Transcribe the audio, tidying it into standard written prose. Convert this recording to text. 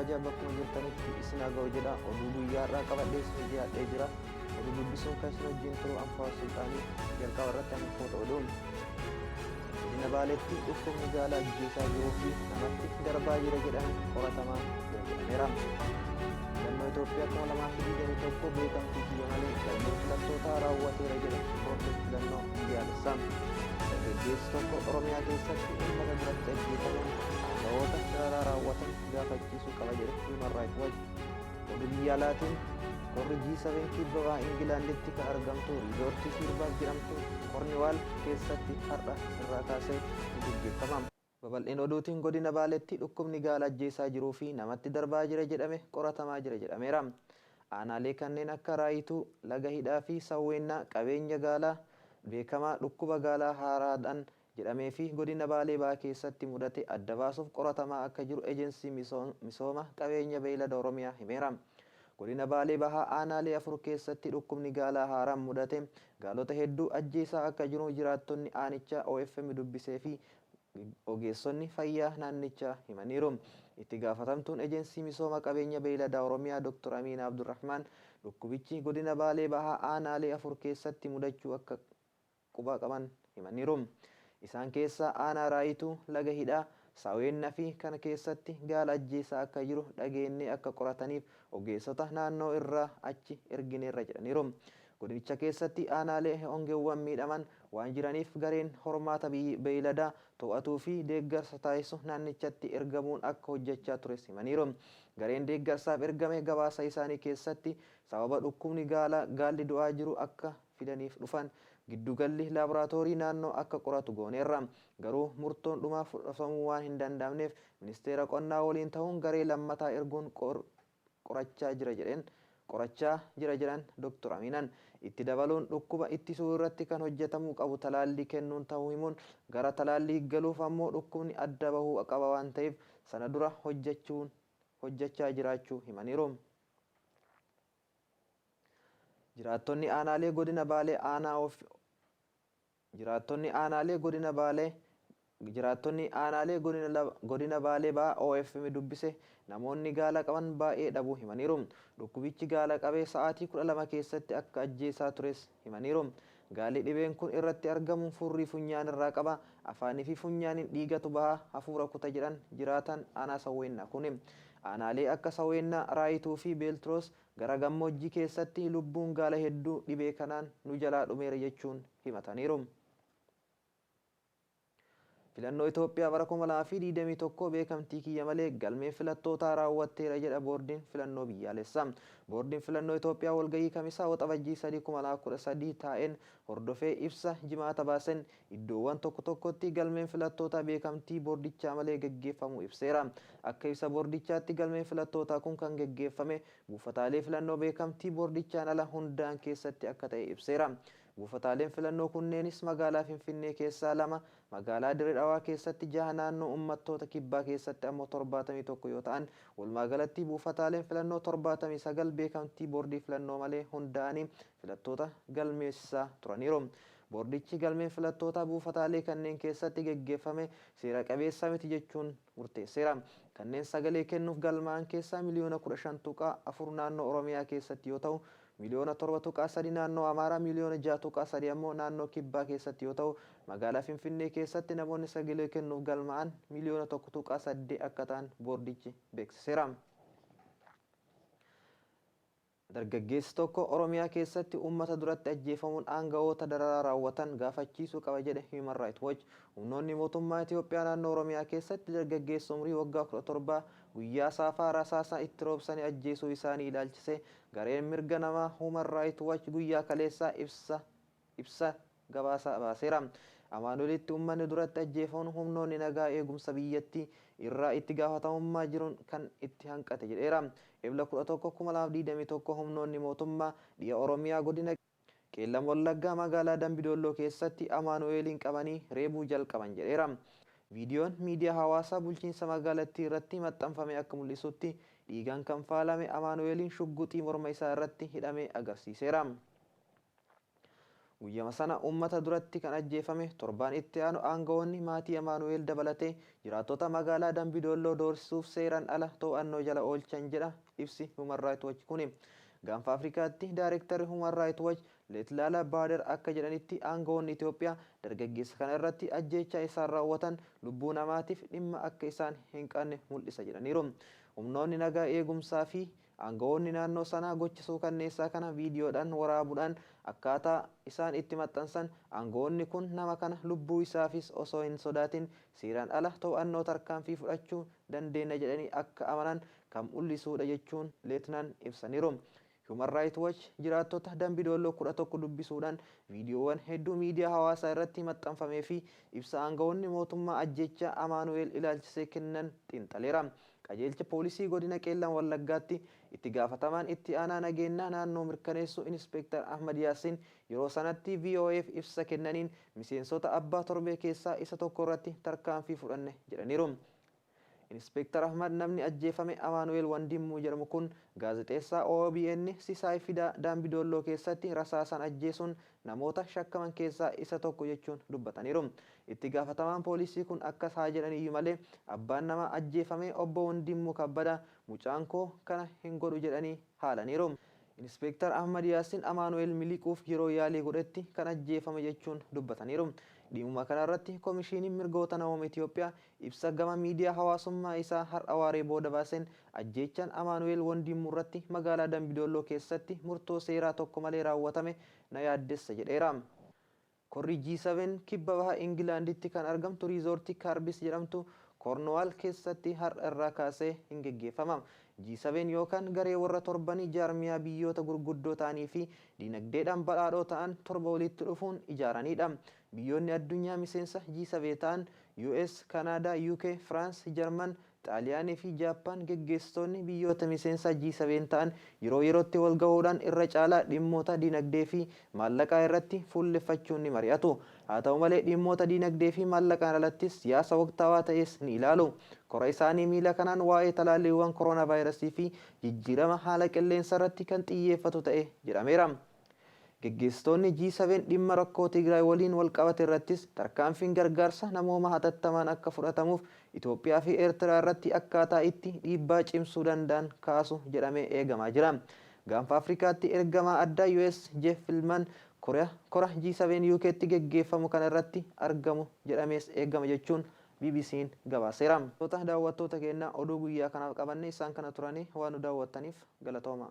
kabajaa bakkuma jirtanitti isin haa ga'u jedha. Oduu guyyaa har'aa qabadhee isin dhiyaadhee jira. Oduu dubbisuun kan isin wajjin turu Anfaa Sulxaanii. Jalqaba irratti hangafoota oduu. Godina Baaleetti dhukkubni gaala ajjeesaa jiruu fi namatti darbaa jira jedhame qoratamaa jira jedhameera. Filannoo Itoophiyaa 2021 beekamtii kiyya malee galmeen filattootaa raawwateera jedhe Boordiin Filannoo Biyyaalessaa. Dargaggeessi tokko Oromiyaa keessatti uummata duratti ajjeefamuun aangawoota dararaa raawwatan gaafachiisuu qaba jedhe Human Rights Watch. Oduu biyya alaatiin Korri G7 kibba baha Ingilaanditti kan argamtu riizoortii Siirbaas jedhamtu Korniwaal keessatti har'a irraa kaasee ni geggeeffama. Babal'ina oduutiin Godina Baaleetti dhukkubni gaala ajjeesaa jiruu fi namatti darbaa jira jedhame qoratamaa jira jedhameera. Aanaalee kanneen akka Raayituu, Laga Hidhaa fi Sawweennaa qabeenya gaalaa beekamaa dhukkuba gaalaa haaraadhaan jedhamee fi Godina Baalee Bahaa keessatti mudate adda baasuuf qoratamaa akka jiru Ejensii Misooma Qabeenya Beeylada Oromiyaa himeera. Godina Baalee Bahaa aanaalee 4 keessatti dhukkubni gaalaa haaraan mudate gaalota hedduu ajjeesaa akka jiru jiraattonni aanichaa OFM dubbisee fi ogeessonni fayyaa naannichaa himaniiru. Itti gaafatamtuun Ejensii Misooma Qabeenya Beeyladaa Oromiyaa Dr. Amiinaa Abdurrahmaan dhukkubichi Godina Baalee Bahaa aanaalee 4 keessatti mudachuu akka quba qaban himaniiru. Isaan keessaa aanaa Raayituu, Laga Hidhaa, Saaweenna fi kana keessatti gaala ajjeesaa akka jiru dhageennee akka qorataniif ogeessota naannoo irraa achi ergineerra jedhaniiru. Godinicha keessatti aanaalee hongeewwan miidhaman waan jiraniif gareen hormaata beeyladaa to'atuu fi deeggarsa taasisu naannichatti ergamuun akka hojjechaa tures himaniiru. Gareen deeggarsaaf ergame gabaasa isaanii keessatti sababa dhukkubni gaala gaalli du'aa jiru akka fidaniif dhufan giddugalli laaboraatoorii naannoo akka qoratu gooneerra. Garuu murtoon dhumaa fudhatamuu waan hin danda'amneef ministeera qonnaa waliin ta'uun garee lammataa erguun qorachaa jira jedheen qorachaa jira jedhan Dr. Aminan. Itti dabaluun dhukkuba ittisuu irratti kan hojjetamuu qabu talaallii kennuun ta'uu himuun gara talaallii galuuf ammoo dhukkubni adda bahuu qaba waan ta'eef sana dura hojjechaa jiraachuu himaniiru. Jiraattonni aanaalee godina Baalee aanaa of Jiraattonni aanaalee godina Baalee Jiraattonni aanaalee godina Baalee Bahaa OFM dubbise namoonni gaala qaban baay'ee dhabuu himaniiru. Dhukkubichi gaala qabee sa'aatii 12 keessatti akka ajjeesaa tures himaniiru. Gaalli dhibeen kun irratti argamu furrii funyaan irraa qaba, afaanii fi funyaaniin dhiigatu baha, hafuura kuta jedhan jiraataan aanaa Sawweennaa kuni. Aanaalee akka Sawweennaa, Raayituu fi Beeltiroos gara gammoojjii keessatti lubbuun gaala hedduu dhibee kanaan nu jalaa dhumeera jechuun himataniiru. Filannoo Itoophiyaa bara 2021 beekamtii kiyya malee galmeen filattootaa raawwatteera jedha Boordiin Filannoo Biyyaalessaa. Boordiin Filannoo Itoophiyaa walgahii Kamisaa Waxabajjii 3, 2013 taa'een hordofee ibsa Jimaata baasen iddoowwan tokko tokkotti galmeen filattootaa beekamtii boordichaa malee gaggeeffamuu ibseera. Akka ibsa boordichaatti galmeen filattootaa kun kan gaggeeffame buufataalee filannoo beekamtii boordichaan ala hundaa'an keessatti akka ta'e ibseera. Buufataaleen filannoo kunneenis magaalaa Finfinnee keessaa 2, magaalaa Dirre Dhawaa keessatti 6 naannoo Ummattoota Kibbaa keessatti ammoo 71 yoo ta'an, walumaagalatti buufataaleen filannoo 79 beekamtii boordii filannoo malee hundaa'anii filattoota galmeessisaa turaniiru. Boordichi galmeen filattootaa buufataalee kanneen keessatti geggeeffame seera qabeessa miti jechuun murteesseera. Kanneen sagalee kennuuf galmaa'an keessaa miliyoona 15.4 naannoo Oromiyaa keessatti yoo ta'u, miliyoona 7.3 naannoo Amaaraa, miliyoona 6.3 ammoo naannoo Kibbaa keessatti yoo ta'u, magaalaa Finfinnee keessatti namoonni sagalee kennuuf galmaa'an miliyoona 1.8 akka ta'an boordichi beeksiseera. Dargaggeessi tokko Oromiyaa keessatti uummata duratti ajjeefamuun aangawoota dararaa raawwatan gaafachiisuu qaba jedhe Human Rights Watch. Humnoonni mootummaa Itoophiyaa naannoo Oromiyaa keessatti dargaggeessa umrii waggaa 17 guyyaa saafaa rasaasa itti roobsanii ajjeesuu isaanii ilaalchisee gareen mirga namaa Human Rights Watch guyyaa kaleessaa ibsa ibsa gabaasa baaseera. Amaanu'elitti uummanni duratti ajjeefamuun humnoonni nagaa eegumsa biyyattii irraa itti gaafatamummaa jiruun kan itti hanqate jedheera. Ebla 11, 2021 humnoonni mootummaa dhiha Oromiyaa godina Qeellam Wallaggaa magaalaa Dambi Dolloo keessatti Amaanu'eeliin qabanii reebuu jalqaban jedheera. Viidiyoon miidiyaa hawaasaa bulchiinsa magaalattii irratti maxxanfame akka mul'isutti dhiigaan kan faalame Amaanu'eeliin shugguxii morma isaa irratti hidhame agarsiiseera. Guyyama sana uummata duratti kan ajjeefame torbaan itti aanu aangawoonni maatii Amaanu'eel dabalatee jiraattota magaalaa Dambidolloo doorsisuuf seeraan ala to'annoo jala oolchan jedha ibsi Human Rights Watch kuni. Gaanfa Afrikaatti Daayirektarri Human Rights Watch Leetlaala Baader akka jedhanitti aangawoonni Itoophiyaa dargaggeessa kana irratti ajjeechaa isaan raawwatan lubbuu namaatiif dhimma akka isaan hin qabne mul'isa jedhaniiru. Humnoonni nagaa eegumsaa fi aangawoonni naannoo sanaa gocha suukanneessaa kana viidiyoodhaan waraabuudhaan akkaataa isaan itti maxxansan aangawoonni kun nama kana lubbuu isaafis osoo hin sodaatin seeraan ala to'annoo tarkaanfii fudhachuu dandeenya jedhanii akka amanan kan mul'isuudha jechuun leetnaan ibsaniiru. Human Rights Watch jiraattota Dambidolloo 11 dubbisuudhaan viidiyoowwan hedduu miidiyaa hawaasaa irratti maxxanfamee fi ibsa aangawoonni mootummaa ajjeechaa Amaanu'eel ilaalchisee kennan xiinxaleera. Qajeelcha poolisii godina Qeellam Wallaggaatti itti gaafatamaan itti aanaa nageenyaa naannoo mirkaneessu Inispeektar Ahmad Yaasiin yeroo sanatti VOAf ibsa kennaniin miseensota abbaa torbee keessaa isa tokko irratti tarkaanfii fudhanne jedhaniiru. Inispeektar Ahmad namni ajjeefame Amaanu'eel Wandimmuu jedhamu kun gaazexeessaa OBN Sisaay Fidaa Dambidolloo keessatti rasaasaan ajjeesuun namoota shakkaman keessaa isa tokko jechuun dubbataniiru. Itti gaafatamaan poolisii kun akkas haa jedhan iyyuu malee abbaan nama ajjeefame obbo Wandimmuu Kabbadaa mucaan koo kana hin godhu jedhanii haalaniiru. Inispeektar Ahmad Yaasin Amaanu'eel miliquuf yeroo yaalii godhetti kan ajjeefame jechuun dubbataniiru. Dhimma kanarratti Komishiiniin Mirgoota Namooma Itoophiyaa ibsa gama miidiyaa hawaasummaa isaa har'a waaree booda baaseen ajjeechaan Amaanu'eel Wandimmuu irratti magaalaa Dambidolloo keessatti murtoo seeraa tokko malee raawwatame na yaaddessa jedheera. Korri G7 kibba baha Ingilaanditti kan argamtu riizoortii Kaarbis jedhamtu Koornwaal keessatti har'a irraa kaasee hin geggeeffama. G7 yookaan garee warra torbanii jaarmiyaa biyyoota gurguddoo ta'anii fi diinagdeedhaan badhaadhoo ta'an torba walitti dhufuun ijaaranidha. Biyyoonni addunyaa miseensa G7 ta'an US, Kanaadaa, UK, France, Jarman, Xaaliyaanii fi Jaappaan geggeessitoonni biyyoota miseensa G7 ta'an yeroo yerootti wal gahuudhaan irra caalaa dhimmoota diinagdee fi maallaqaa irratti fuulleffachuun ni mari'atu. Haa ta'u malee dhimmoota diinagdee fi maallaqaan alattis siyaasa waqtaawaa ta'es ni ilaalu. Kora isaanii miila kanaan waa'ee talaalliiwwan koronaa vaayirasii fi jijjiirama haala qilleensa irratti kan xiyyeeffatu ta'e jedhameera. Geggeessitoonni G7 dhimma rakkoo Tigraay waliin wal qabate irrattis tarkaanfiin gargaarsa namooma hatattamaan akka fudhatamuuf Itoophiyaa fi Eertiraa irratti akkaataa itti dhiibbaa cimsuu danda'an kaasu jedhamee eegamaa jira. Gaanfa Afrikaatti ergamaa addaa US Jeff Feltman kora G7 UKtti geggeeffamu kana irratti argamu jedhamees eegama jechuun BBC'n gabaaseera. Daawwattoota keenya, oduu guyyaa kanaaf qabanne isaan kana turanii. Waan nu daawwattaniif galatooma.